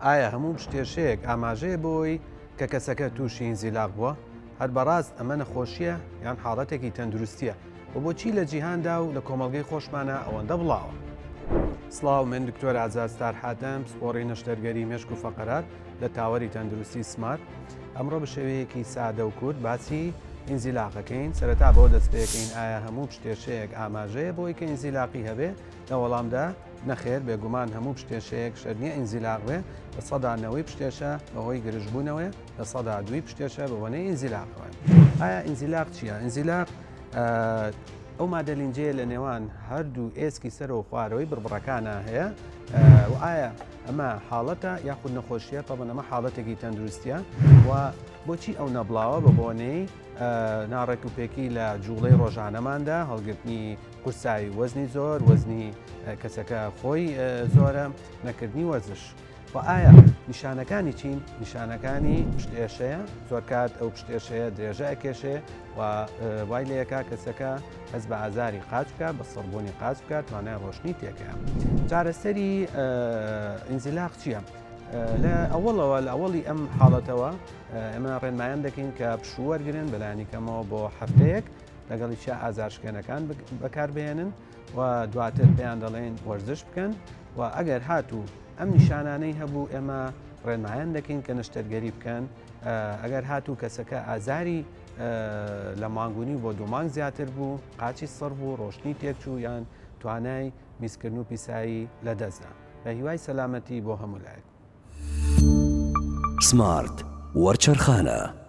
ئایا هەموو پشتێشەیەک ئاماژەیە بۆی کە کەسەکە تووشی ئینزیلاق بووە؟ هەر بەڕاست ئەمە نەخۆشییە یان حاڵەتێکی تەندروستییە؟ و بۆچی لە جیهاندا و لە کۆمەڵگەی خۆشمانا ئەوەندە بڵاوە؟ سڵاو من دکتۆر ئازاد ستار حاتەم پسپۆڕی نەشتەرگەری مێشک و فەقەرات لە تاوەری تەندروستی سمارت ئەمڕۆ بە شێوەیەکی سادە و کورت باسی ئینزیلاقەکەین سەرەتا بەوە دەست پێکەین ئایا هەموو پشتێشەیەک ئاماژەیە بۆی کە ئینزیلاقی هەبێ لە وەڵامدا نەخێر بێگومان هەموو پشتێشەیەک شەرت نییە ئینزیلاق بێ لە سەدا نەوەی پشتێشە بەهۆی گرژبوونەوەیە لە سەدا دووی پشتێشە بە بۆنەی ئینزیلاقەوە. ئایا ئینزیلاق چییە؟ ئینزیلاق ئەو مادە لینجەیە لە نێوان هەردوو ئێسکی سەر و خوارەوەی بڕبڕەکانە هەیە و ئایا ئەمە حاڵەتە یاخود نەخۆشیە تەبەن ئەمە حاڵەتێکی تەندروستیە و بۆچی ئەو نەبڵاوە بە بۆنەی ناڕێک و پێکی لە جوڵەی ڕۆژانەماندا هەڵگرتنی قورسایی وەزنی زۆر وەزنی کەسەکە خۆی زۆرە نەکردنی وەرزش. و ئایا نیشانەکانی چین؟ نیشانەکانی پشتئێشەیە، زۆرکات ئەو پشتئێشەیە درێژە ئەکێشێ و وای لێکا کەسەکە هەست بە ئازاری قاچ بکات، بە سڕبوونی قاچ بکات، توانای ڕۆشتنی تێکەیە. چارەسەری ئینزیلاق چییە؟ لە ئەوەڵەوە لە ئەوەڵی ئەم حاڵەتەوە ئێمە ڕێنمایان دەکەین کە پشوو وەرگن بەلایەنی کەمەوە بۆ هەفتەیەک لەگەڵی چیا ئازارشکێنەکان بەکاربهێنن و دواتر پێیان دەڵێن وەرزش بکەن و ئەگەر هاتوو ئەم نیشانانەی هەبوو ئێمە ڕێنمایان دەکەین کە نەشتەرگەری بکەن ئەگەر هاتوو کەسەکە ئازاری لە مانگونی بۆ دوو مانگ زیاتر بوو قاچی سڕ بوو ڕۆشتنی تێکچوو یان توانای میزکردن و پیسایی لەدەستدا بە هیوای سەلامەتی بۆ هەموو لایەک. سمارت وەرچەرخانە.